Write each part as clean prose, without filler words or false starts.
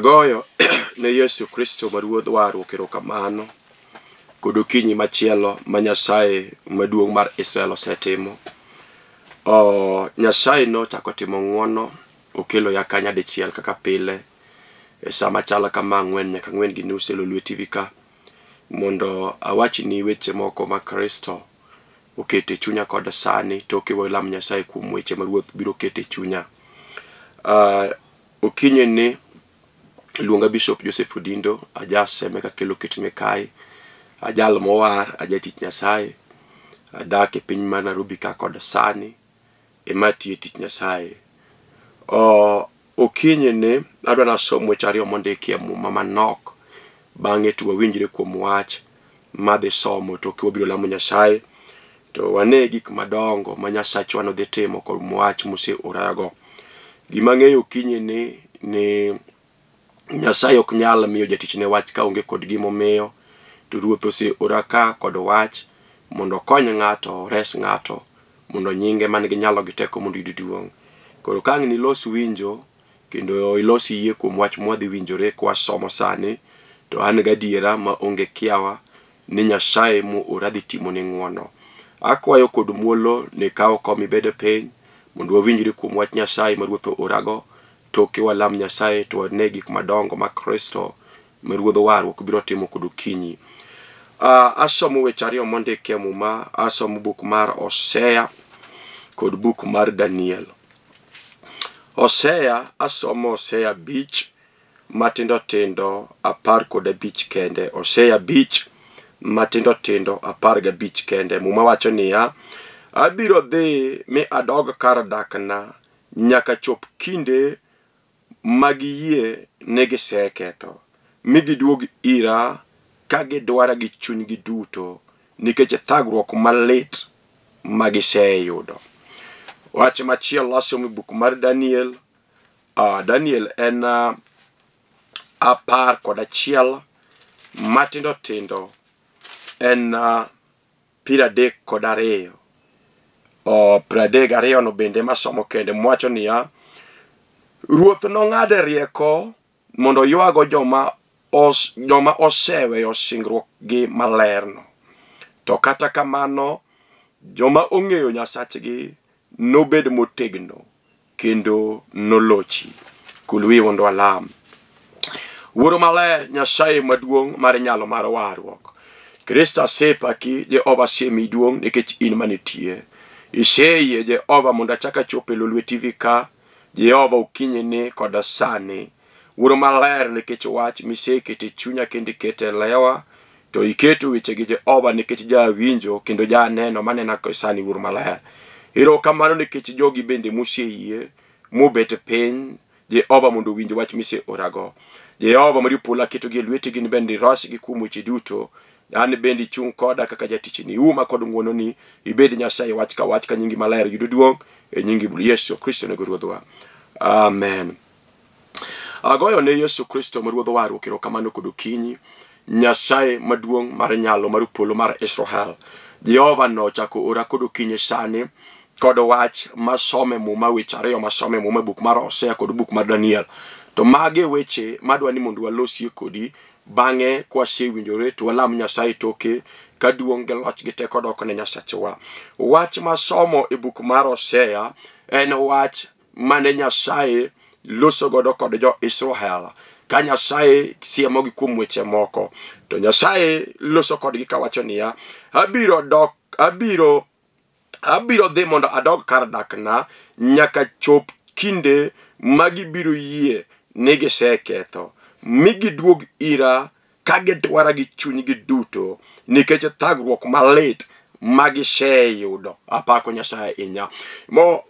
Agoyo ne Yesu Kristo ma Ruodh warruok erokamano kod okinyi machielo ma Nyasaye maduong' mar Israel osetimo. O, Nyasaye nochako timo ng'wono okelo ya ka nyadichiel kaka pile e sa machalo kama 4 nyaka 4:30 e Lolwe TV ka mondo awachni weche moko ma Kristo oketo e chunya kod sani toke walam Nyasaye kuom weche ma Ruoth biro keto e chunya. Okinyi ni iluonga Bishop Joseph Odindo, ajaseme kakelo kit Mikai, ajal mowar, ajatich Nyasaye, adak e piny mar Nairobi ka kod sani ema atiye tich Nyasaye. Okinyi ni adwa nasom weche ariyo mondiki e muma manok, bang'e to wawinjre kuom wach madhi somo toke wabiro lamo Nyasaye to wane gik madongo ma Nyasachwa nodhi timo kuom wach moseorago. Gima ang'eyo okinyi ni Nyasaye ok nyal miyo jatichne wach kaonge kod gimomiyo, to Ruoth oseora ka kod wach mondo okony ng'ato, ores ng'ato, mondo nyinge man gi nyalo gi teko mondo oyud duong'. Koro ka ang' ilos winjo kendo ilos yie kuom wach mwadhi winjore kwasomo sani, to an gadiera ma onge kiawa ni Nyasaye moora dhi timoni ng'wono. Akwayo kod muolo ni ikaw kom ibed piny mondo wawinjre kuom wach Nyasaye ma Ruoth oorago, toke walam Nyasaye to wane gik madongo ma Kristo ma Ruodh warruok biro timo kod okinyi. Asomo weche ariyo mondiki e muma, asomo buk mar Hosea kod buk mar Daniel. Hosea, asomo Hosea 5 matindo tindo 15 kende. Hosea 5 matindo tindo 15 kende. Muma wacho niya, abiro dhi mi adog kar dakna nyaka chop kinde ma giyie ni giseketho, mi giduog ira ka gidwara gi chunygi duto nikech thagruok malit ma giseyudo. Wach machielo asomo e buk mar Daniel. Daniel en 11 matindo tindo en 32. 32 no bende masomo kende mwacho niya, Ruoth nong'ade rieko mondo oywago joma oseweyo singruok gi malerno. To kata kamano, joma ong'eyo Nyasachgi nobed motegno kendo nolochi. Kul wiyi mondo walam. Wuoro maler, Nyasaye maduong' mar nyalo mar warruok. Kristo asepaki, Jehova asemiyi duong' nikech in manitie. Iseyie Jehova mondo achak achop e Lolwe TV ka, Jehova okinyi ni koda sani. Wuoro maler nikech wach miseketo e chunya kendo iketo e lewa, to iketo wechegi Jehova nikech jawinjo kendo janeno manena sani Wuoro maler. Erokamano nikech jogi bende moseyie mobet piny Jehova mondo owinj wach miseorago. Jehova mar polo aketogi e lweti, gin bende irosgi kuom weche duto. An bende ichung' koda kaka jatichni, iuma kod ng'wononi, ibed Nyasaye wach ka wach ka nyingi maler yudo duong' e nyingi Yesu Kristo nego Ruodhwa. Amen. Agoyo ne Yesu Kristo ma Ruodh warruok erokamano kod okinyi, Nyasaye maduong' mar nyalo mar polo mar Israel. Jehova nochako ora kod okinyi sani kod wach masome muma, weche ariyo masome muma e buk mar Hosea kod buk mar Daniel. To magi weche madwa ni mondo walosie kodi, bang'e kwasewinjore to walam Nyasaye toke ka duong' gi loch gi teko dok ne Nyasachwa. Wach masomo e buk mar Hosea en wach mane Nyasaye loso godo kod jo Israel ka Nyasaye siemogi kuom weche moko, to Nyasaye loso kodgi kawacho niya, abiro dhi mondo adog kar dakna nyaka chop kinde ma gibiro yie ni giseketho, mi giduog ira ka gidwara gi chunygi duto nikech thagruok malit ma giseyudo. Apako Nyasaye ahinya.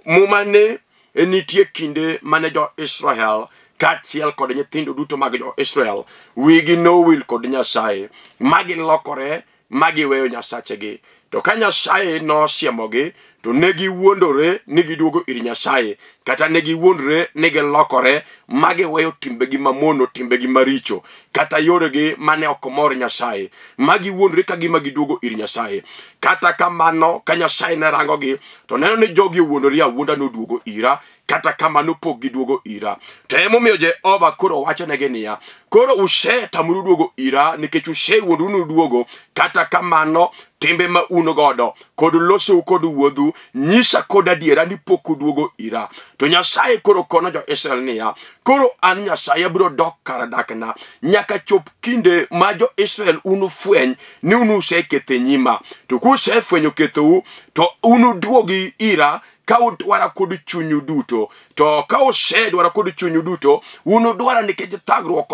Muma ni nitie kinde mane jo Israel kaachiel kod nyithindo duto mag jo Israel wigi nowil kod Nyasaye ma gilokore ma giweyo Nyasachgi. To ka Nyasaye nosiemogi to ne giwuondore ni giduogo ir Nyasaye, kata ne giwuondore ni gilokore ma giweyo timbegi mamono, timbegi maricho, kata yoregi mane ok mor Nyasaye, ma giwuondore ka gima giduogo ir Nyasaye. Kata kamano, ka Nyasaye ne rangogi to neno ni jogi owuondore awuonda noduogo ira, Kata kamano pok giduogo ira. To emomiyo Jehova koro wachonegi niya, koro usetamuru duogo ira nikech usewuondoru ni uduogo, kata kamano timbe ma un godo kod losou kod wuodhu nyisa kod adiera ni pok uduogo ira. To Nyasaye koro kono jo-Israel niya, koro an Nyasaye abiro dok kar dakna nyaka chop kinde ma jo-Israel unufweny ni un useketho e nyima. To kusefwenyo kethou to unuduogi ira ka udwara kod chunyu duto. To ka usedwara kod chunyu duto, unudwara nikech thagruok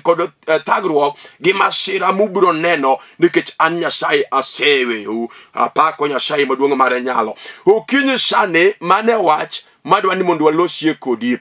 kod thagruok gi masira mubiro neno, nikech an Nyasaye aseweyou. Apako Nyasaye maduong' mar nyalo. Okinyi sani mane wach madwa ni mondo walosie kodi.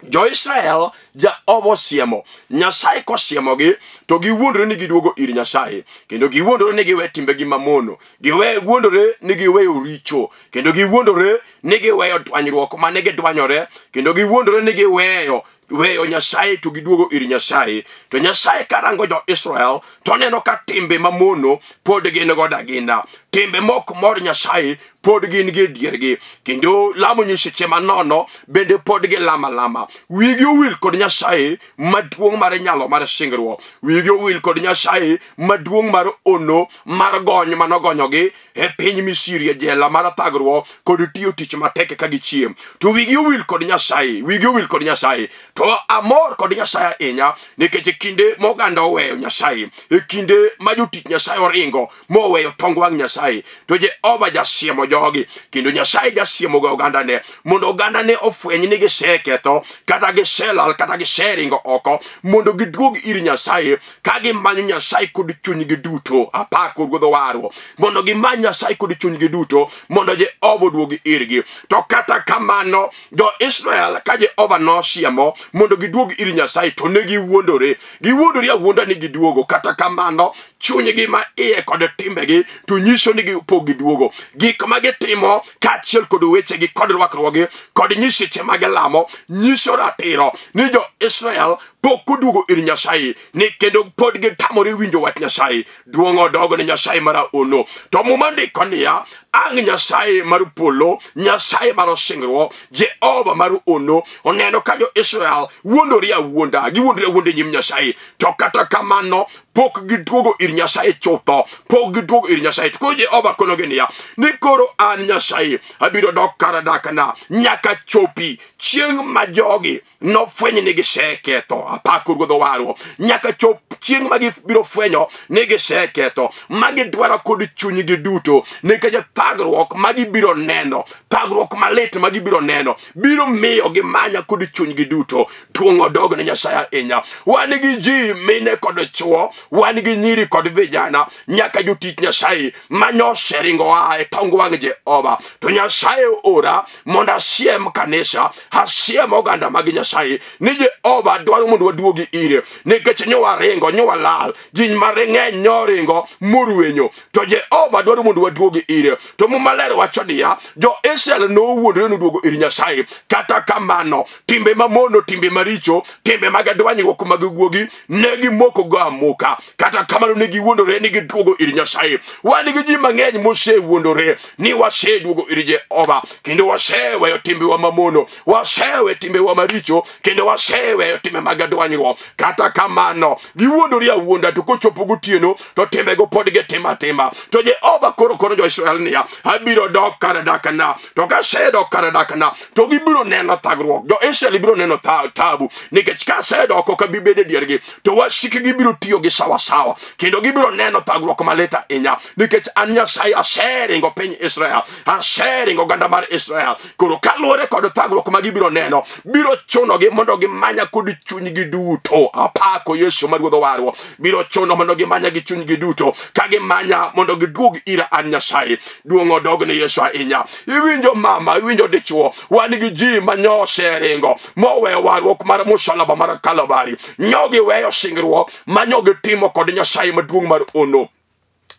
Jo-Israel Jehova osiemo. Nyasaye kosiemogi to giwuondore ni giduogo ir Nyasaye, kendo giwuondore ni giwe timbegi mamono, giwe wuondore ni giweyo richo, kendo giwuondore ni giweyo dwanyruok mane gidwanyore, kendo giwuondore ni giweyo weyo Nyasaye to giduogo ir Nyasaye. To Nyasaye karango jo-Israel to oneno ka timbe mamono pod gin godo agina, timbe mok mor Nyasaye pod gin gi e diergi, kendo lamo nyiseche manono bende pod gilamo alama. Wigi owil kod Nyasaye maduong' mar nyalo mar singruok, wigi owil kod Nyasaye maduong' mar ono mar gony manogonyogi e piny Misri e jela mar thagruok kod tiyo tich matek ka gichiem. To wigi owil kod Nyasaye, wigi owil kod Nyasaye. To amor kod Nyasaye ahinya nikech e kinde moganda oweyo Nyasaye, e kinde ma jotich Nyasaye oringo moweyo tong wang' Nyasaye, to Jehova jasiemo jogi, kendo Nyasaye jasiemo ga ogandane mondo ogandane ofweny ni giseketho kata giselal kata giseringo oko, mondo giduog ir Nyasaye ka gimanyo Nyasaye kod chunygi duto. Apako Ruodh warruok, mondo gimany Nyasaye kod chunygi duto mondo Jehova oduog irgi. To kata kamano jo-Israel ka Jehova nosiemo mondo giduog ir Nyasaye to ne giwuondore, giwuondore awuonda ni giduogo. Kata kamano chunygi ma iye kod timbegi to nyiso ni pok giduogo. Gik ma gitimo kaachiel kod wechegi kod rwakruokgi kod nyiseche ma gilamo nyiso ratiro ni jo-Israel pok oduogo ir Nyasaye, ni kendo pod gitamore winjo wach Nyasaye. Duong' odogo ne Nyasaye mar ono. To Muma ndiko niya, ang' Nyasaye mar polo, Nyasaye mar singruok, Jehova mar ono, oneno ka jo-Israel wuondore awuonda, giwuondore awuonda e nyim Nyasaye. To kata kamano pok giduogo ir Nyasaye chutho, pok giduogo ir Nyasaye. To koro Jehova konogi niya, ni koro an Nyasaye abiro dok kar dakna nyaka chopi chieng' ma jogi nofweny ni giseketho. Apako Ruodh warruok. Nyaka chop chieng' ma gibiro fwenyo ni giseketho, ma gidwaro kod chunygi duto, nikech thagruok ma gibiro neno, thagruok malit ma gibiro neno biro miyo gimanya kod chunygi duto. Duong' odog ne Nyasaye ahinya. Wan gi ji mine kod chwo, wan gi nyiri kod vijana, nyaka jotich Nyasaye manyoseringo oa e tong wang' Jehova. To Nyasaye ora mondo asiem kanisa, asiem oganda mag Nyasaye ni Jehova dwaro mondo waduogi ire, nikech nyowaringo, nyowalal, ji mang'eny nyoringo morwenyo, to Jehova dwaro mondo waduogi ire. To Muma ler wacho niya, jo-Israel nowuondore noduogo ir Nyasaye. Kata kamano timbe mamono, timbe maricho, timbe mag dwanyruok mag guogi ne gimoko go amoka. Kata kamano ne giwuondore ni giduogo ir Nyasaye. Wan gi ji mang'eny mosewuondore ni waseduogo ir Jehova, kendo waseweyo timbewa mamono, wasewe timbewa maricho, kendo waseweyo timbe mag dwanyruok. Kata kamano giwuondore awuonda, to kochopo gotieno to timbego pod gitimo atima. To Jehova koro kono jo-Israel niya, abiro dok kar dakna, to kasedok kar dakna to gibiro neno thagruok. Jo-Israel biro neno tabu, nikech kasedok ok abi bedo e diergi, to wasikgi biro tiyo gi sawasawa, kendo gibiro neno thagruok malit ahinya, nikech an Nyasaye aseringo piny Israel, aseringo oganda mar Israel. Koro kaluwore kod thagruok ma gibiro neno, biro chunogi mondo gimanya kod chunygi duto. Apako Yesu ma Ruodh warruok. Biro chuno mondo gimanya gi chunygi duto, ka gimanya mondo giduog ira an Nyasaye. Duong' odog ne Yesu ahinya. Iwinjo mama, iwinjo dichuo, wan gi ji ma nyoseringo moweyo warruok mar musalaba mar Kalvari, nyo giweyo singruok ma nyo gitimo kod Nyasaye maduong' mar ono.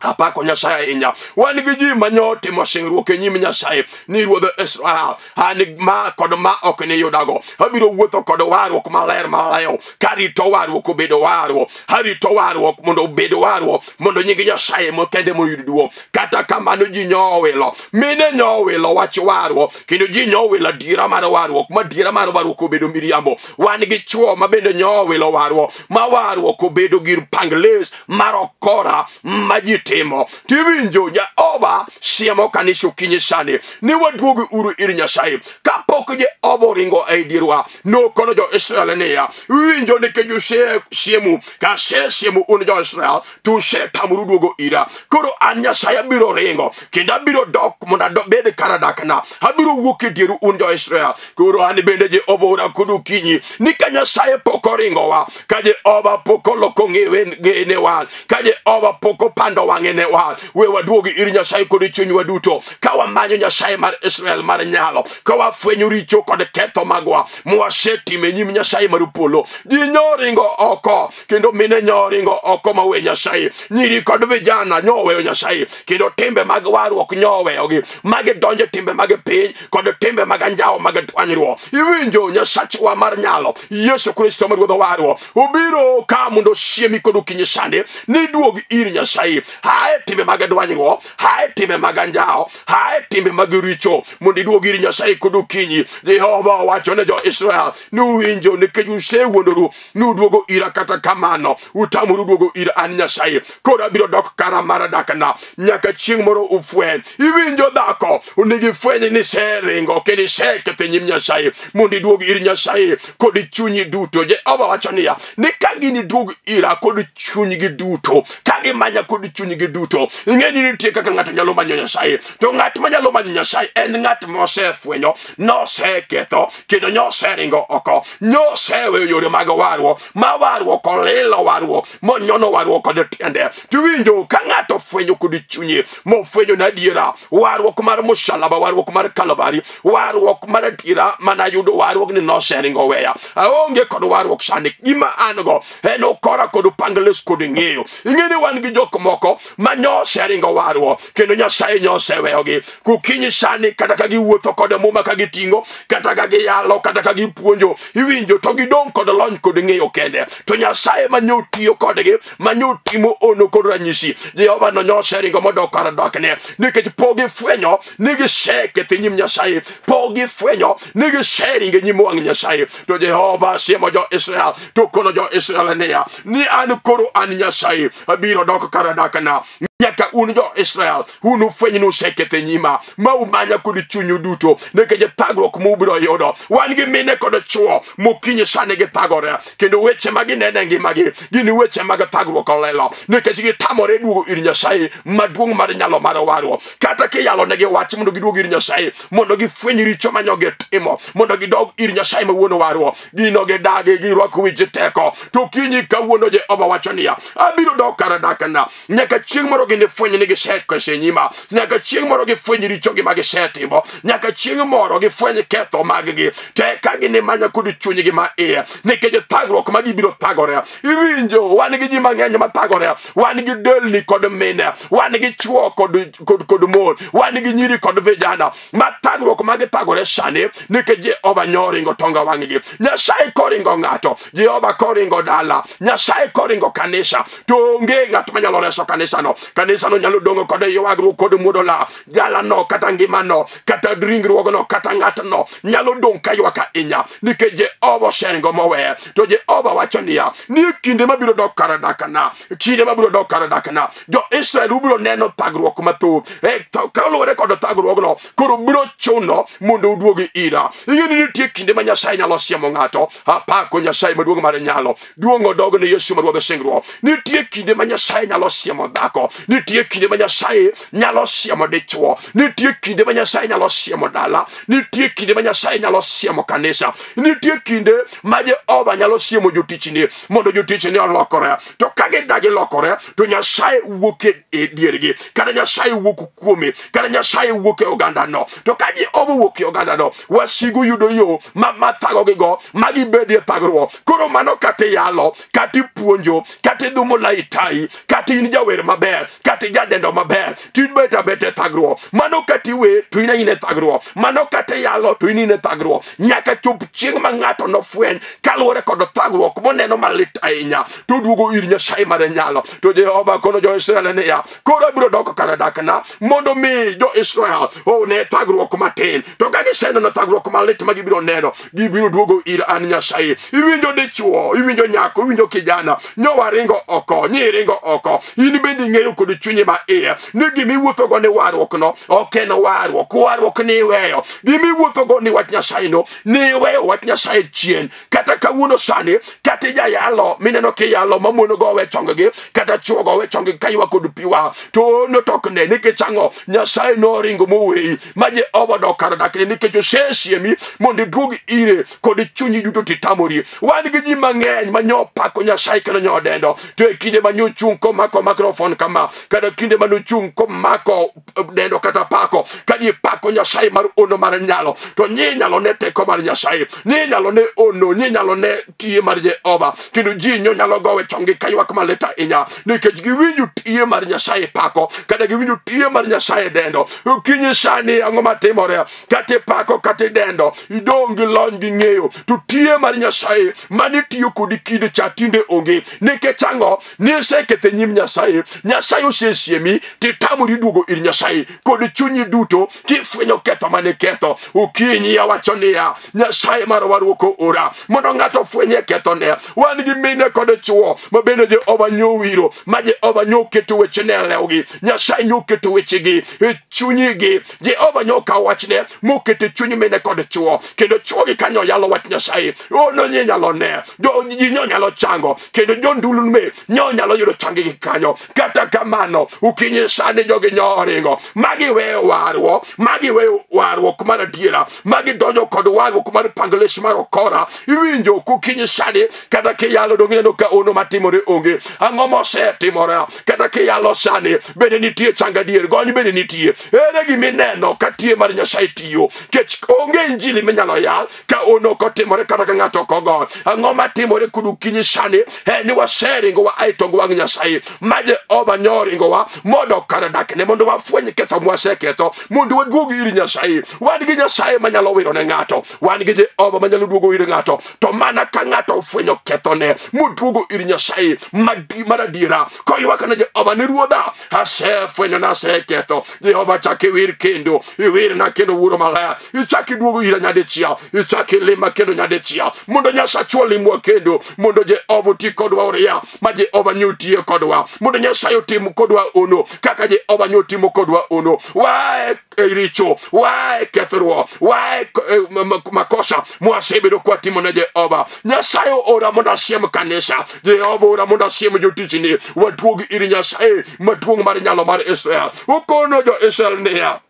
Apako Nyasaye ahinya. Wan gi ji manyo timo singruok e nyim Nyasaye ni ruodh Israel, an ma kod ma ok niyudago. Abiro wuotho kod warruok maler malew, karito warruok obedo warruok, arito warruok mondo obed warruok, mondo nying Nyasaye kende moyud duong'. Kata kamano ji nyowilo, mine nyowilo wach warruok, kendo ji nyowilo adiera mar warruok, ma adiera mar warruok obedo miriambo. Wan gi chwo ma bende nyowilo warruok, ma warruok obedo gir pangles mar okora ma ji timo. Tiwinjo Jehova siemo kanisa okinyi sani ni waduog uru ir Nyasaye. Kapok Jehova oringo e dierwa, nokono jo-Israel niya, winjo nikech usesiemu, ka asesiemu un jo-Israel, to usetamuru duogo ira. Koro an Nyasaye abiro ringo, kendo abiro dok mondo abed kar dakna. Abiro wuok e dieru un jo-Israel. Koro an bende Jehova ora kodu okinyi ni ka Nyasaye pok oringowa, ka Jehova pok oloko ng'eye ne wan, ka Jehova pok opando wang'e ne wan, we waduog ir Nyasaye kod chunywa duto, ka wamanyo Nyasaye mar Israel mar nyalo, ka wafwenyo richo kod ketho magwa mwasetimo e nyim Nyasaye mar polo. Ji nyoringo oko, kendo mine nyoringo oko mawe Nyasaye. Nyiri kod vijana nyoweyo Nyasaye, kendo timbe mag warruok nyoweyogi, magidonjo timbe mag piny kod timbe mag anjawo mag dwanyruok. Iwinjo Nyasachwa mar nyalo, Yesu Kristo ma Ruodh warruok, obiro ka mondo osiemi kod okinyi sani ni duog ir Nyasaye. Hae timbe mag dwanyruok, hae timbe mag anjawo, hae timbe mag richo, mondo iduog ir Nyasaye kod okinyi. Jehova owacho ne jo-Israel ni uwinjo nikech usewuondoru ni uduogo ira, kata kamano utamuru duogo ir an Nyasaye. Koro abiro dok kara mar dakna nyaka chieng' moro ufweny. Iwinjo dhako, onego ifweny ni iseringo kendo iseketho e nyim Nyasaye, mondo iduog ir Nyasaye kod chunyi duto. Jehova wacho niya, ni ka giniduog ira kod chunygi duto, ka gimanya kod chunygi duto. Ing'e ni nitie kaka ng'ato nyalo manyo Nyasaye, to ng'at manyalo manyo Nyasaye en ng'at mosefwenyo, noseketho kendo noseringo oko, noseweyo yore mag warruok, ma warruok olilo warruok, monyono warruok kod tiende. Tiwinjo ka ng'ato fwenyo kod chunye, mofwenyo na adiera, warruok mar musalaba, warruok mar Kalvari, warruok mar adiera manayudo warruok ni noseringo weya. Aonge kod warruok sani, gima an go en okora kod pangles kod ng'eyo. Ing'e ni wan gi jok moko ma nyoseringo warruok, kendo Nyasaye nyoseweyogi. Kukinyi sani kata ka giwuotho kod muma ka giting'o, kata ka giyalo, kata ka gipuonjo, iwinjo to gidong' kod lony kod ng'eyo kende. To Nyasaye manyo tiyo kodgi, manyo timo ono kod ranyisi, Jehova no nyoseringo modok kar dakne, nikech pok gifwenyo ni giseketho e nyim Nyasaye, pok gifwenyo ni giseringo e nyim wang' Nyasaye. To Jehova siemo jo-Israel, to kono jo-Israel niya, ni an koro an Nyasaye, abiro dok kar dakna. Nyaka un jo-Israel, un ufweny ni useketho e nyima, ma umanya kod chunyu duto, nikech thagruok mubiro yudo. Wan gi mine kod chwo mokinyi sani githagore, kendo weche ma gineno e ngimagi gin weche mag thagruok olelo, nikech gitamore duogo ir Nyasaye maduong' mar nyalo mar warruok. Kata kiyalo negi wach mondo giduog ir Nyasaye, mondo gifweny richo manyo gitimo, mondo gidog ir Nyasaye ma wuon warruok, gino gidagi, girwako wich teko. To kinyi kawuono Jehova wacho niya, abiro dok kar dakna, nyaka chieng' moro ginifweny ni giseketho e nyima, nyaka chieng' moro gifweny richogi ma gisetimo, nyaka chieng' moro gifweny ketho mag-gi, te ka ginimanya kod chunygi ma iye, nikech thagruok ma gibiro thagore. Iwinjo, wan gi ji mang'eny ma thagore, wan gi delni kod mine, wan gi chwo kod mon, wan gi nyiri kod vijana ma thagruok ma githagore sani, nikech Jehova nyoringo tonga wang'gi. Nyasaye koringo ng'ato, Jehova koringo dala, Nyasaye koringo kanisa, to onge ng'at manyalo reso kanisano. Kanisano nyalo dong'o kod ywagruok kod muodo la dalano, kata ngimano, kata ringruogno, kata ng'atno nyalo dong' ka ywak ahinya, nikech Jehova oseringo moweye. To Jehova wacho niya, ni e kinde mabiro dok kar dakna, kinde mabiro dok kar dakna, jo-Israel ubiro neno thagruok mathoth. Kaluwore kod thagruogno, koro biro chuno mondo uduogi ira. Ing'e ni nitie kinde ma Nyasaye nyalo siemo ng'ato. Apako Nyasaye maduong' mar nyalo, duong' odog ne Yesu ma Ruodh singruok. Nitie kinde ma Nyasaye nyalo siemo dhako, nitie kinde ma Nyasaye nyalo siemo dichuo, nitie kinde ma Nyasaye nyalo siemo dala, nitie kinde ma Nyasaye nyalo siemo kanisa, nitie kinde ma Jehova nyalo siemo jotichne mondo jotichne olokore. To ka gidagi lokore, to Nyasaye wuok e diergi, kata Nyasaye wuok kuome, kata Nyasaye wuok e ogandano. To ka Jehova wuok e ogandano, wasigu yudo yo ma thagogigo, ma gibedie thagruok. Koro mano kata iyalo, kata ipuonjo, kata idhumo laitai, kata in jawer maber, Kata ijadendo maber, tibet abeta e thagruok. Mano kata iwer, to in in e thagruok. Mano kata iyalo, to in in e thagruok. Nyaka chop chieng' ma ng'ato nofweny kaluwore kod thagruok moneno malit ahinya, to oduogo ir Nyasaye mar nyalo. To Jehova kono jo-Israel niya, koro abiro dok kar dakna mondo mi jo-Israel one thagruok matin. To ka giseneno thagruok malit ma gibiro neno, gibiro duogo ir an Nyasaye. Iwinjo dichuo, iwinjo nyako, iwinjo kijana, nyowa ringo oko, nyi ringo oko. In bende ing'eyo kod chunyi ma iye ni gima iwuothogo ni warruok no ok en warruok. Warruok ni iweyo. Gima iwuothogo ni wach Nyasaye no, ni iweyo wach Nyasaye chien. Kata kawuono sani, kata ijayalo mineno kiyalo ma mon go we chonggi, kata chwo go we chonggi ka ywak kod pi wang', to notok ne nikech ang'o? Nyasaye noringo moweyi ma Jehova dok kar dakne nikech osesiemi mondo iduog ire kod chunyi duto titamori. Wan gi ji mang'eny ma nyo pako Nyasaye kendo nyo dendo, to e kinde ma nyochung' komako microphone kama, kata kinde ma nochung' komako dendo kata pako, ka ji pako Nyasaye mar ono mar nyalo, to nyi nyalo ne teko mar Nyasaye, nyi nyalo ne ono, nyi nyalo ne tiye mar Jehova, kendo ji nyo nyalo gowe chonggi ka ywak malit ahinya nikech giwinjo tiye mar Nyasaye pako, kata giwinjo tiye mar Nyasaye dendo. Okinyi sani ang'o matimore? Kata ipako kata idendo, idong' gi lony gi ng'eyo, to tiye mar Nyasaye mane tiyo kodi kinde cha tinde onge. Nikech ang'o? Niseketho e nyim Nyasaye. Nyasaye osesiemi, titamori duogo ir Nyasaye kod chunyi duto kifwenyo ketho mane ketho. Okinyi awacho niya, Nyasaye mar warruok oora mondo ng'ato ofwenye kethone. Wan gi mine kod chwo ma bende Jehova nyowiro, ma Jehova nyoketo wechene e lewgi. Nyasaye nyoketo wechegi e chunyigi. Jehova nyokawo wachne moketo e chuny mine kod chwo, kendo chwogi kanyo yalo wach Nyasaye. Ono nyi nyalo ne, ji nyo nyalo chango, kendo jondulme nyo nyalo yudo changigi kanyo. Kata kamano, okinyi sani jogi nyo oringo, magi weyo warruok, magi weyo warruok mar adiera, magi donjo kod warruok mar pangles mar okora. Iwinjo kokinyi sani, kata kiyalo dong ineno ka ono matimore onge. Ang'o mosetimore? Kata kiyalo sani, bende nitie chang adier, gony bende nitie. Ere gimineno ka tie mar Nyasaye tiyo? Kech onge injili minyalo yal ka ono ok otimore kata ka ng'ato ok ogony. Ang'o matimore kod okinyi sani? En ni waseringowa ae tong wang' Nyasaye, ma Jehova nyoringowa modok kar dakne mondo wafweny ketho mwaseketho, mondo waduog ir Nyasaye. Wan gi Nyasaye manyalo wiro ne ng'ato, wan gi Jehova manyalo duogo ir ng'ato, to mana ka ng'ato ofwenyo kethone moduogo ir Nyasaye mar adiera, koywak ne Jehova ni Ruodha, asefwenyo naseketho. Jehova chak iwir kendo, iwirna kendo Wuoro Maler, ichak iduogo ira nyadichiel, ichak ilima kendo nyadichiel, mondo Nyasachwa olimwa kendo, mondo Jehova oti kodwa oria ma Jehova nyotiye kodwa, mondo Nyasaye otim kodwa ono kaka Jehova nyotimo kodwa ono. Wae e richo, wae kethruok, wae makosa mwasebedo kwatimo ne Jehova. Nyasaye ora mondo asiem kanisa, Jehova ora mondo asiem jotichni, waduog ir Nyasaye maduong' mar nyalo mar Israel. Okono jo-Israel niya,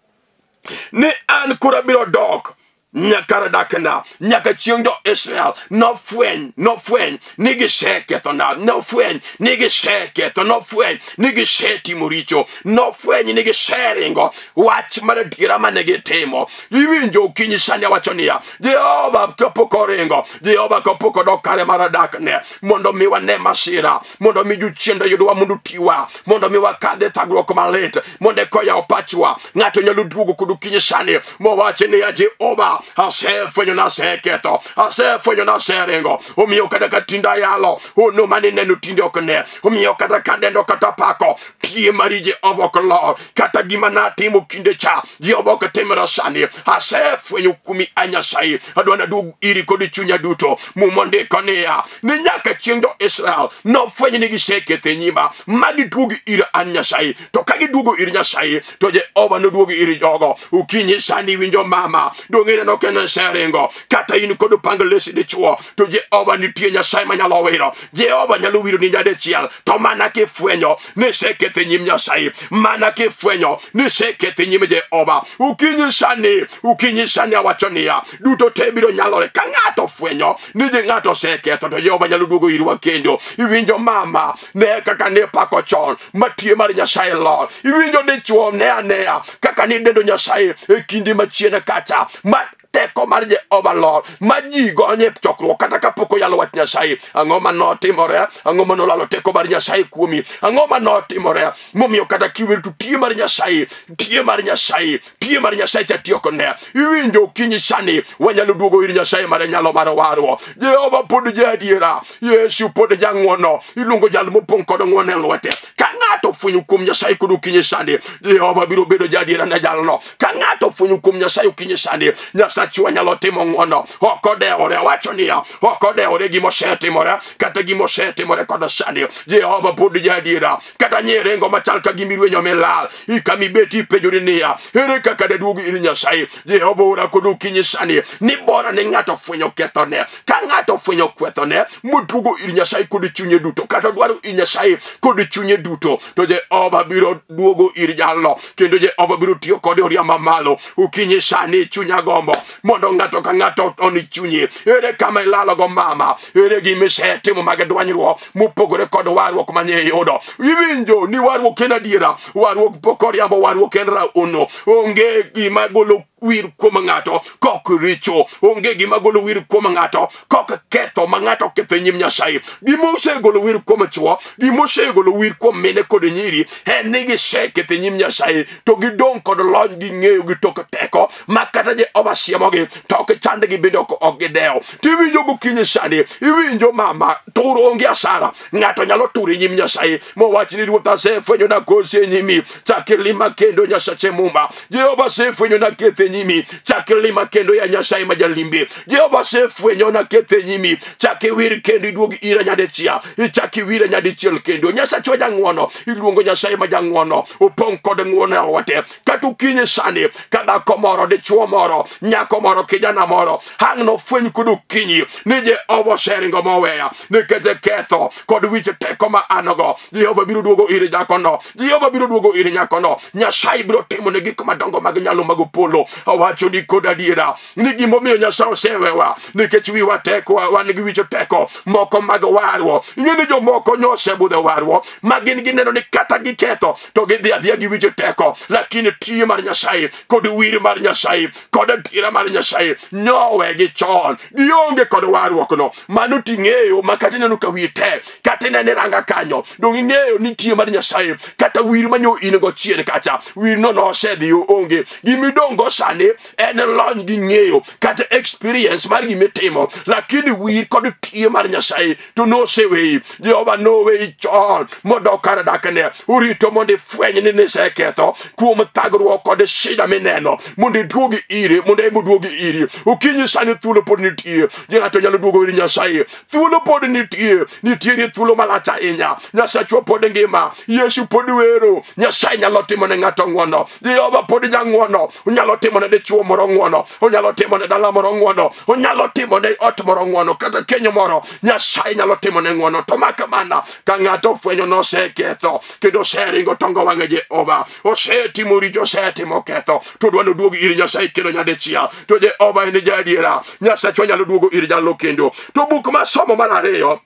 ni an koro abiro dok nyaka dakna, nyaka chieng' jo-Israel nofweny ni gisekethona, nofweny ni giseketho, nofweny ni gisetimo richo, nofweny ni giseringo wach mar adiera mane gitimo. Iwinjo okinyi sani awacho niya, Jehova kapok oringo, Jehova kapok odok kare mar dakne, mondo mi wane masira, mondo mi jochiende yudwa mondo otiwa, mondo mi wakadhe thagruok malit, mondo eka oyaw pachwa. Ng'ato nyalo duogo kod okinyi sani mowachi niya, Jehova asefwenyo naseketho, asefwenyo naseringo. Omiyo kata ka tinde ayalo, ono mane ineno tinde ok ne. Omiyo kata ka dendo kata pako, tie mari Jehova ok lor. Kata gima natimo kinde cha, Jehova ok timra sani. Asefwenyo kuomi a Nyasaye, adwa naduog iri kod chunya duto. Muma ondiko niya, ni nyaka chieng' jo-Israel nofweny ni giseketho e nyima, ma giduog ir an Nyasaye. To ka giduogo ir Nyasaye, to Jehova noduog ir jogo. Okinyi sani winjo mama, dong' ineno ka noseringo, kata in kod pang lesi dichuo, to Jehova nitie Nyasaye manyalo wiro. Jehova nyalo wiro ni nyadichiel, to mana kifwenyo ni iseketho e nyim Nyasaye, mana kifwenyo ni iseketho e nyim Jehova. Okinyi sani awacho niya, duto te biro nyalore ka ng'ato ofwenyo ni ji ng'ato oseketho, to Jehova nyalo duogo irwa kendo. Iwinjo mama, ne kaka ne pako chon, matie mar Nyasaye lor. Iwinjo dichuo, ne anea kaka nidendo Nyasaye e kinde machien kacha, ma teko mar Jehova lor ma ji gonye chokruok kata kapok oyalo wach Nyasaye. Ang'o ma notimore? Ang'o ma nolalo teko mar Nyasaye kuomi? Ang'o ma notimore momiyo kata kiwer to tie mar Nyasaye, tie mar Nyasaye, tie mar Nyasaye cha tiyo kone? Iwinjo okinyi sani wanyalo duogo ir Nyasaye mar nyalo mar warruok. Jehova pod jaadiera, Yesu pod jang'wono, iluongo jal mopong' kod ng'wono e lwete. Ka ng'ato ofwenyo kuom Nyasaye kod okinyi sani, Jehova biro bedo jaadiera ne jalno. Ka ng'ato ofwenyo kuom Nyasaye okinyi sani, Nyasachwa nyalo timo ng'wono. Ok odewore, awacho niya, ok odewore gima osetimore kata gima osetimore kod sani. Jehova pod jaadiera. Kata nyirengo machal ka gima irwenyo milal, kama ibet ipenjori niya, ere kaka daduog ir Nyasaye? Jehova ora kod okinyi sani ni bora ni ng'ato ofwenyo kethone. Ka ng'ato ofwenyo kethone moduogo ir Nyasaye kod chunye duto, kata dwaro ir Nyasaye kod chunye duto, to Jehova biro duogo ir jalno, kendo Jehova biro tiyo kode oria mamalo. Okinyi sani chunya gombo mondo ng'ato ka ng'ato oni chunye. Ere kama ilalogo mama? Ere gima isetimo mag dwanyruok mopogore kod warruok mane iyudo? Iwinjo ni warruok en adiera, warruok pok oriambo, warruok en rauno. Onge gima golo wir kuom ng'ato kok richo, onge gima golo wir kuom ng'ato kok ketho ma ng'ato oketho e nyim Nyasaye. Gima osegolo wir kuom chwo, gima osegolo wir kuom mine kod nyiri en ni giseketho e nyim Nyasaye, to gidong' kod lony gi ng'eyo gi tok teko ma kata Jehova siemogi to ok chandgi bende ok gidewo. Tiwinjo gokinyi sani, iwinjo mama, tur onge asara. Ng'ato nyalo tur e nyim Nyasaye mowach ni Ruoth asefwenyona kosi e nyimi, chak ilima kendo Nyasache mumba. Jehova asefwenyona ketho e nyimi, chak ilima kendo ya Nyasaye ma jalimbe. Jehova asefwenyona ketho e nyimi, chak iwir kendo iduog ira nyadichiel, ichak iwira nyadichiel kendo. Nyasachwa jang'wono, iluongo Nyasaye ma jang'wono, opong' kod ng'wono e lwete. Kata okinyi sani, ka dhako moro, dichuo moro, nyako moro, kijana moro, ang' nofweny kod okinyi ni Jehova oseringo moweya nikech ketho kod wich teko ma an go. Jehova biro duogo ir jakono, Jehova biro duogo ir nyakono. Nyasaye biro timone gik madongo mag nyalo mag polo. Awacho ni kod adiera ni gimomiyo Nyasaye osewewa nikech wiwa teko, wan gi wich teko moko mag warruok. Ing'e ni jomoko nyosebudho warruok ma gin gineno ni kata giketho to gidhi adhiya gi wich teko, lakini tie mar Nyasaye kod wir mar Nyasaye kod adiera mar Nyasaye nyowegi chon, gionge kod warruok no. Mano ting'eyo ma kata ineno ka wiyi tek, kata ineno ranga kanyo, dong ing'eyo ni tie mar Nyasaye kata wir manyo in go chien kacha, wir no nosedhi onge. Gimidong' go sani en lony gi ng'eyo kata experience mar gimitimo, lakini wir kod tie mar Nyasaye to noseweyi. Jehova noweyi chon modok kar dakne. Urito mondo ifweny ni niseketho kuom thagruok kod shida mineno, mondo iduogi ire, mondo ema oduogi iri. Okinyi sani thuolo pod nitie, ng'ato nyalo duogo ir Nyasaye. Thuolo pod nitie, nitiere thuolo malach ahinya. Nyasachwa pod ngima, Yesu pod wero. Nyasaye nyalo timo ne ng'ato ng'wono. Jehova pod jang'wono, onyalo timo ne dichuo moro ng'wono, onyalo timo ne dala moro ng'wono, onyalo timo ne ot moro ng'wono, kata keny moro Nyasaye nyalo timo ne ng'wono. To mak mana ka ng'ato ofwenyo noseketho kendo oseringo tongo wang'e Jehova, osetimo richo, osetimo ketho, to dwa noduog ir Nyasaye kendo nyadichiel. To Jehova en jaadiera, Nyasachwa nyalo duogo ir jalno kendo. To buk ma somo mar ariyo,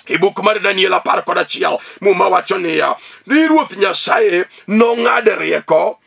e buk mar Daniel 11, Muma wacho niya, ni Ruoth Nyasaye nong'ad rieko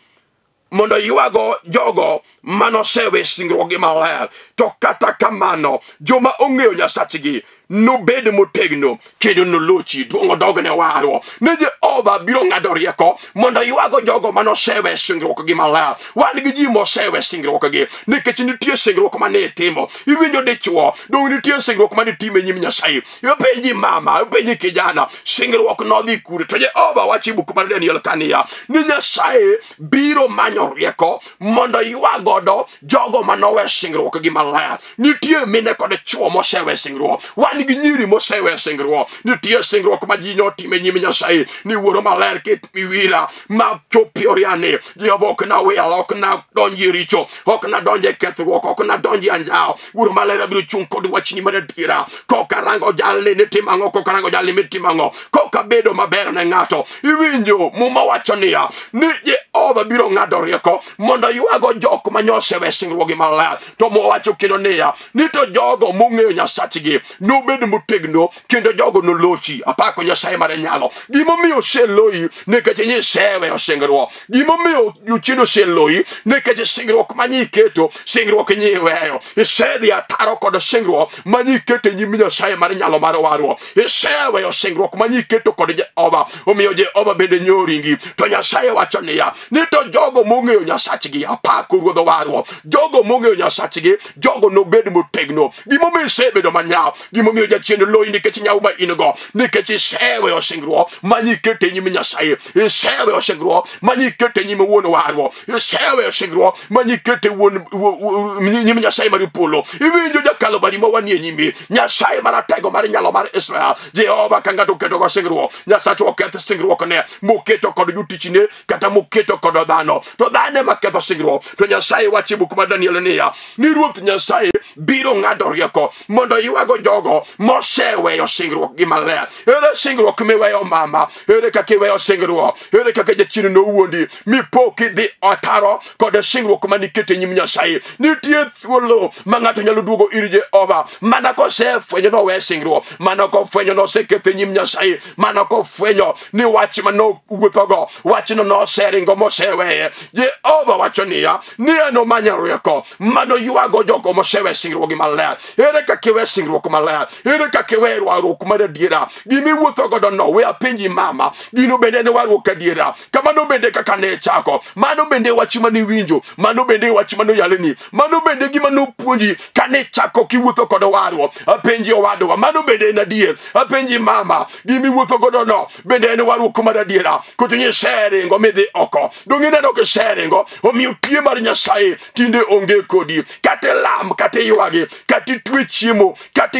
mondo ywago jogo manosewe singruokgi maler. To kata kamano, joma ong'eyo Nyasachgi nobed motegno kendo nolochi. Duong' odogne warruok. Ni Jehova biro ng'ado rieko mondo ywago jogo manosewe singruokgi maler. Wan gi ji mosewe singruokgi nikech nitie singruok mane itimo. Iwinjo dichuo, dong nitie singruok mane itimo e nyim Nyasaye. Ipenji mama, ipenji kijana, singruok nodhi kure? To Jehova wacho e buk mar Daniel kaniya, ni Nyasaye biro manyo rieko mondo ywa godo jogo manowe singruokgi maler. Nitie mine kod chwo mosewe singruok, wan gi nyiri mosewe singruok. Nitie singruok ma ji notimo e nyim Nyasaye ni wuoro maler ket miwira ma chopi oriani. Jehova ok nawil, ok nadonji e richo, ok nadonji e kethruok, ok nadonji e anjawo. Wuoro maler abiro chung' kod wachni mar adiera. Kok arango jalni ni timo ang'o, kok arango jalni ni timo ang'o, kok abedo maber ne ng'ato. Iwinjo Muma wacho niya, ni Jehova biro ng'ado rieko mondo ywago jok manyosewe singruokgi maler. To Muma wacho kendo niya, ni to jogo mong'eyo Nyasachgi nobed nobed motegno kendo jogo nolochi. Apako Nyasaye mar nyalo. Gimomiyo oseloyi nikech nyiseweyo singruok. Gimomiyo jochiende oseloyi nikech singruok manyiketo, singruok nyiweyo. Isedhi ataro kod singruok manyiketo e nyim Nyasaye mar nyalo mar warruok. Iseweyo singruok manyiketo kod Jehova, omiyo Jehova bende nyoringi. To Nyasaye wacho niya, ni to jogo mong'eyo Nyasachgi, apako Ruodh warruok, jogo mong'eyo Nyasachgi, jogo nobed motegno. Gimomiyo isebedo manyaw, gimomiyo jachien loyi nikech nyaw ma in go, nikech iseweyo singruok manyiketo e nyim Nyasaye, iseweyo singruok manyiketo e nyim wuon warruok, iseweyo singruok manyiketo e wuon nyim Nyasaye mar polo. Iwinjo Jakalvari ma wanie nyimi, Nyasaye maratego mar nyalo mar Israel. Jehova ka ng'ato oketo go singruok, Nyasachwa oketh singruokne moketo kod jotichne kata moketo kod dhano. To dhano ema ketho singruok. To Nyasaye wacho e buk mar Daniel niya, ni Ruoth Nyasaye biro ng'ado rieko mondo ywago jogo moseweyo singruok gi maler. Ere singruok miweyo mama? Ere kaka iweyo singruok? Ere kaka jachien nowuondi mipo kidhi ataro kod singruok maniketo e nyim Nyasaye? Nitie thuolo ma ng'ato nyalo duogo ir Jehova mana kosefwenyo nowe singruok, mana kofwenyo noseketho e nyim Nyasaye, mana kofwenyo ni wach manowuothogo, wachno noseringo moseweye. Jehova wacho niya, ni en omanyo rieko mano ywago jogo mosewe singruok gi maler. Ere kaka iwe singruok maler? Ere kaka iwe warruok mar adiera? Gimiwuotho godo no, we apenji mama, gino bende en warruok adiera? Kamano bende kaka ne chako, mano bende wach maniwinjo, mano bende wach manoyaleni, mano bende gima nopuonji kane chako kiwuotho kod warruok. Apenji owadwa, mano bende en adier? Apenji mama, gimiwuotho godo no bende en warruok mar adiera? Koto nyiseringo midhi oko, dong' ineno kiseringo, omiyo tie mar Nyasaye tinde onge kodi. Kata ilam, kata iywagi, kata itwe chiemo, kata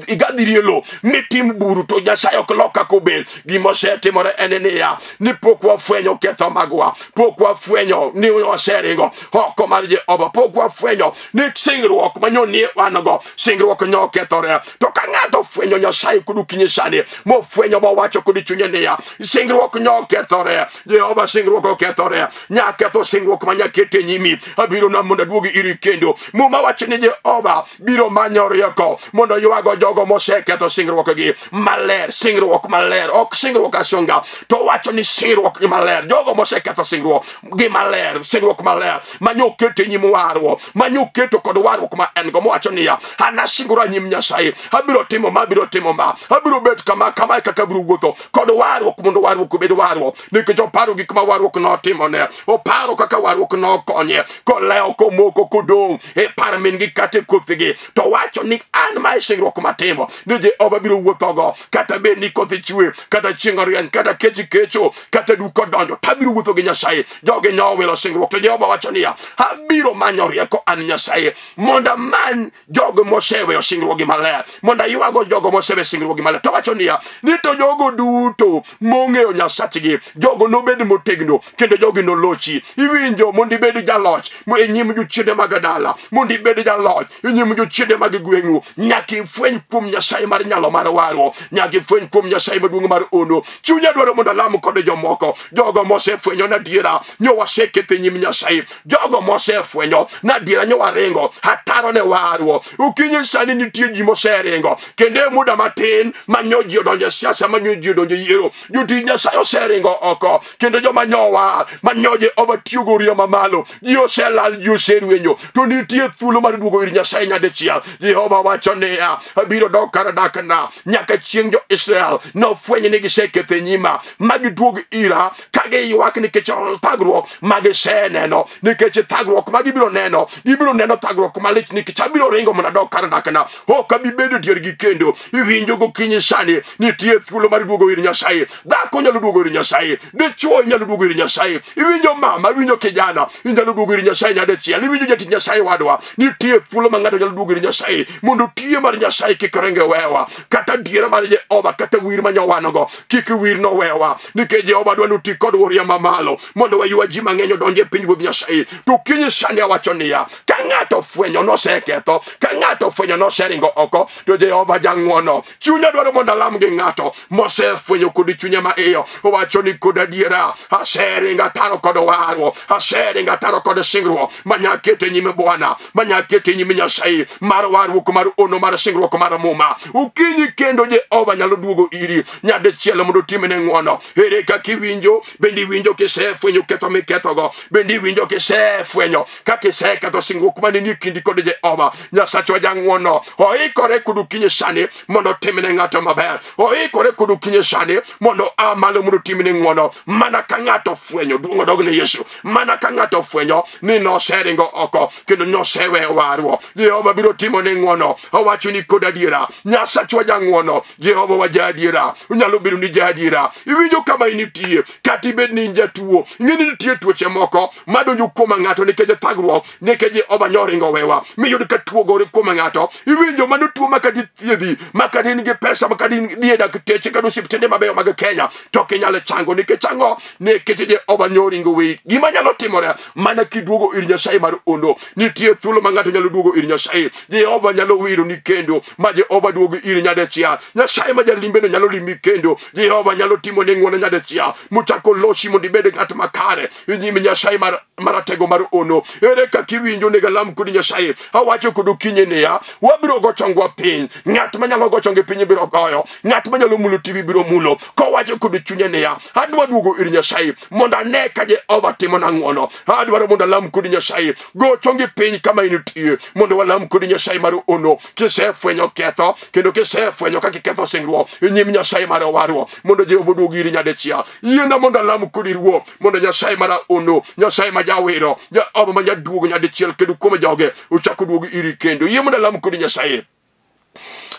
igadhiri e lo mitim buru, to Nyasaye ok lok kaka obet. Gima osetimore en niya, ni pok wafwenyo ketho magwa, pok wafwenyo ni waseringo oko mar Jehova, pok wafwenyo ni singruok manyonie wan go, singruok nokethore. To ka ng'ato ofwenyo Nyasaye kod okinyi sani, mofwenyo mowacho kod chunye niya, singruok nokethore, Jehova singruok okethore, nyaketho singruok manyakete nyimi, abiro na mondo aduogi iri kendo. Muma wacho ni Jehova biro manyo rieko mondo ywago jogo moseketho singruokgi maler, singruok maler, ok singruok asunga, to wacho ni singruok gi maler, jogo moseketho singruok gi maler, singruok maler manyoketo e nyim warruok, manyoketo kod warruok ma en go, mowacho niya, an asingora nyim Nyasaye, abiro timo ma, abiro timo ma, abiro bet kama, kama e kaka abiro wuotho kod warruok, mondo warruok obed warruok, nikech oparo gik ma warruok notimone, oparo kaka warruok nokonye, kolewo, komoko, kodong' e par min gi kata e kothgi, to wacho ni an ma e singruok matimo ni Jehova biro wuothogo, kata bed ni koth chwe, kata chieng' orieny, kata kech kecho, kata duk odonjo, tabiro wuotho gi Nyasaye. Jogi nowilo singruok, to Jehova wacho niya, abiro manyo rieko an Nyasaye mondo amany jogo moseweyo singruok gi maler, mondo aywago jogo moseweyo singruok gi maler. To wacho niya, ni to jogo duto mong'eyo Nyasachgi, jogo nobed motegno kendo jogi nolochi. Iwinjo, mondo ibed jaloch e nyim jochiende mag dala, mondo ibed jaloch e nyim jochiende mag gweng'u, nyaka ifweny kuom Nyasaye mar nyalo mar warruok, nyaka ifweny kuom Nyasaye maduong' mar ono. Chunya dwaro mondo alam kod jomoko, jogo mosefwenyo nadiera nyo waseketho e nyim Nyasaye, jogo mosefwenyo nadiera nyo waringo ataro ne warruok. Okinyi sani nitie ji moseringo, kendo e muda matin manyo ji odonjo e siasa, manyo ji odonjo e yiero, jotich Nyasaye oseringo oko, kendo joma nyowa manyo Jehova tiyogo riyo mamalo, ji oselal, ji oserwenyo, to nitie thuolo mar duogo ir Nyasaye nyadichiel. Jehova wacho niya, abiro dok kar dakna nyaka chieng' jo-Israel nofweny ni giseketho e nyima, ma giduog ira ka giywak nikech thagruok ma giseneno, nikech thagruok ma gibiro neno, gibiro neno thagruok malich, nikech abiro ringo mondo adog kar dakna, ok abi bedo diergi kendo. Iwinjo gokinyi sani nitie thuolo mar duogo ir Nyasaye. Dhako nyalo duogo ir Nyasaye, dichuo inyalo duogo ir Nyasaye. Iwinjo mama, iwinjo kijana, inyalo duogo ir Nyasaye nyadichiel. Iwinjo jatich Nyasaye wadwa, nitie thuolo ma ng'ato nyalo duogo ir Nyasaye mondo tiye mar Nyasaye kik ringe wewa, kata diera mar Jehova, kata wir ma nyowanogo kik wir no wewa, nikech Jehova dwa ni oti kod wuoria mamalo mondo waywa ji mang'eny odonj e piny Ruoth Nyasaye. To kinyi sani awacho niya, ka ng'ato ofwenyo noseketho, ka ng'ato ofwenyo noseringo oko, to Jehova jang'wono. Chunya dwaro mondo alam gi ng'ato mosefwenyo Osefwenyo kod chunye ma iye. Owacho ni kod adiera aseringo ataro kod warruok, aseringo ataro kod singruok manya kete nyime Bwana, manya kete nyime Nyasaye mar warruok mar ono mar singruok mar muma. Okinyi kendo Jehova nyalo duogo iri nyadichiel mondo otimne ng'wono. Ere kaka iwinjo? Bende iwinjo kisefwenyo ketho mikethogo? Bende iwinjo kisefwenyo kaka iseketho singruok mane nie kindi kod Jehova Nyasachwa jang'wono? Oikore kod okinyi sani mondo otimne ng'ato maber. Oikore kod okinyi sani mondo a malo mondo otimne ng'wono. Mana ka ng'ato fwenyo, duong' odog ne Yesu. Mana ka ng'ato fwenyo ni noseringo oko kendo noseweyo warruok, Jehova biro timone ng'wono. Owacho ni kod adiera Nyasachwa jang'wono, Jehova wa jaadiera. Onyalo bedo ni jaadiera. Iwinjo kama initie, kata ibed ni in jatuo, ing'e ni nitie tuoche moko madonjo kuom ng'ato nikech thagruok, nikech Jehova nyoringo wewa, miyud ka tuo gore kuom ng'ato. Iwinjo mano tuo ma kata ithiedhi, ma kata in gi pesa, ma kata idhi e dakteche kata osiptende mabeyo mag Kenya, to ok inyal chango. Nikech ang'o? Nikech Jehova nyoringo weyi. Gima nyalo timore mana kiduogo ir Nyasaye mar ondo. Nitie thuolo ma ng'ato nyalo duogo ir Nyasaye. Jehova nyalo wironi kendo ma Jehova duogo ir nyadichiel. Nyasaye ma jalimbeno nyalo limi kendo. Jehova nyalo timoni ng'wono nyadichiel mochako losi mondo ibed ng'at makare e nyim Nyasaye mar maratego mar ono. Ere kaka iwinjo? Onego alam kod Nyasaye. Awacho kod okinyi niya, wabiro go chongwa piny. Ng'at manyalo go chonge piny biro goyo, ng'at manyalo mulo TV biro mulo. Kowacho kod chunye niya, adwa duogo ir Nyasaye mondo ane ka Jehova timona ng'wono. Adwaro mondo alam kod Nyasaye. Go chongi piny kama intie mondo walam kod Nyasaye mar ono. Kisefwenyo ketho kendo kisefwenyo kaka iketho singruok e nyim Nyasaye mar warruok, mondo Jehova oduog iri nyadichiel. Yiena mondo alam kodi Ruoth, mondo Nyasaye mar ono, Nyasaye ma jawero, Jehova ma jaduogo nyadichiel kendo kuom joge ochak oduog iri kendo. Yie mondo alam kodi Nyasaye.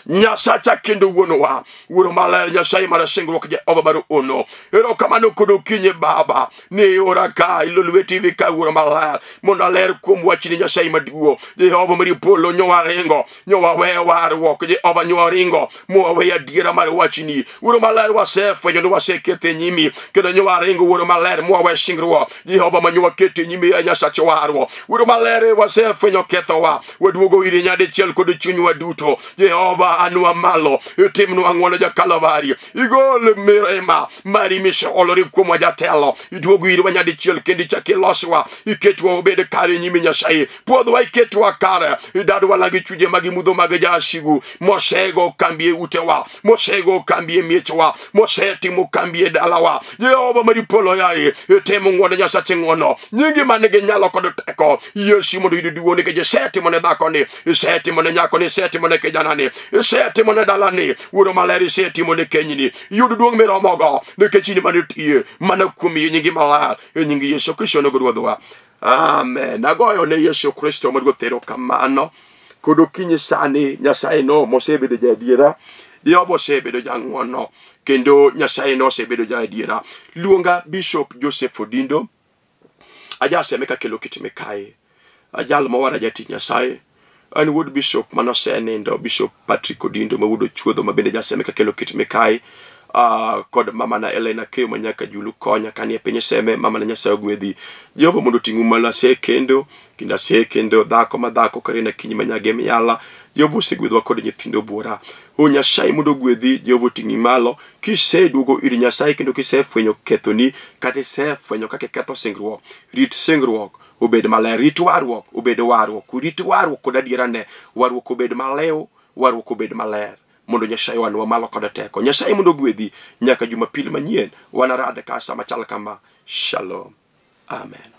Nyasacha kendo wuonwa, Wuoro maler, Nyasaye mar singruok, Jehova mar ono. Erokamano kod okinyi Baba, ni iora ka Lolwe TV ka Wuoro maler, mondo aler kuom wachni Nyasaye maduong'. Jehova mar polo nyowa ringo, nyowa weyo warruok, Jehova nyowa ringo, mowa adiera mar wachni. Wuoro maler, wasefwenyo ni waseketho e nyimi, kendo nyowa ringo Wuoro maler, mowa we singruok. Jehova ma nyowa keto e nyimi ya Nyasach warruok. Wuoro maler, wasefwenyo kethowa, waduogo iri nyadichiel kod chunywa duto. Jehova anwa malo, itimnwa ng'wono ja Kalvari, igol mirima mari miseolori kuomwa jatelo, iduogo irwa nyadichiel kendo ichak iloswa, iketwa wabed kare e nyimi Nyasaye, puodhwa iketwa kare, idadwa lagi chunje mag mudho mag jasigu, mosego kambi e utewa, mosego kambi e miechwa, mosetimo kambi e dalawa. Jehova mari polo yaye, itimo ng'wono Nyasache ng'wono, nyingi man gi nyalo kod teko, Yesu mondo oyud duong' nikech isetimo ne dhakoni, isetimo ne nyakoni, isetimo ne kijanani, isetimo ne dalani, Wuoro maler isetimo ne kenyni, yud duong' miromogo nikech in manitie mana kuom yie nyingi maler e nying Yesu Kristo onego Ruodhwa. Amen. Agoyo ne Yesu Kristo ma Ruoth erokamano kod okinyi sani. Nyasaye no mosebedo jaadiera, Jehova osebedo jang'wono kendo Nyasaye no osebedo jaadiera. Luonga Bishop Joseph Odindo, ajaseme kakelo kit mikayi, ajal mowara jatich Nyasaye. An wuod bishop manosenindo, Bishop Patrick Odindo ma wuod Ochuodho ma bende jaseme kakelo kit mikayi, kod mamana Elena Keyo ma nyaka Julu konya kanie piny Seme. Mamana Nyasaye ogwedhi. Jehova mondo oting'u malo. Asekendo kendo asekendo dhako ma dhako Karina Kinyi ma nyage Miyala. Jehova osegwedhwa kod nyithindo buora. O Nyasaye mondo ogwedhi, Jehova oting'i malo. Kiseduogo ir Nyasaye kendo kisefwenyo kethoni kata isefwenyo kaka iketho singruok, rit singruok obed maler, rit warruok obed warruok, rit warruok kod adierane, warruok obed malew, warruok obed maler, mondo Nyasaye wanwa malo kod teko. Nyasaye mondo ogwedhi nyaka Jumapil manyien wanarad ka sa machal kama. Shalom. Amen.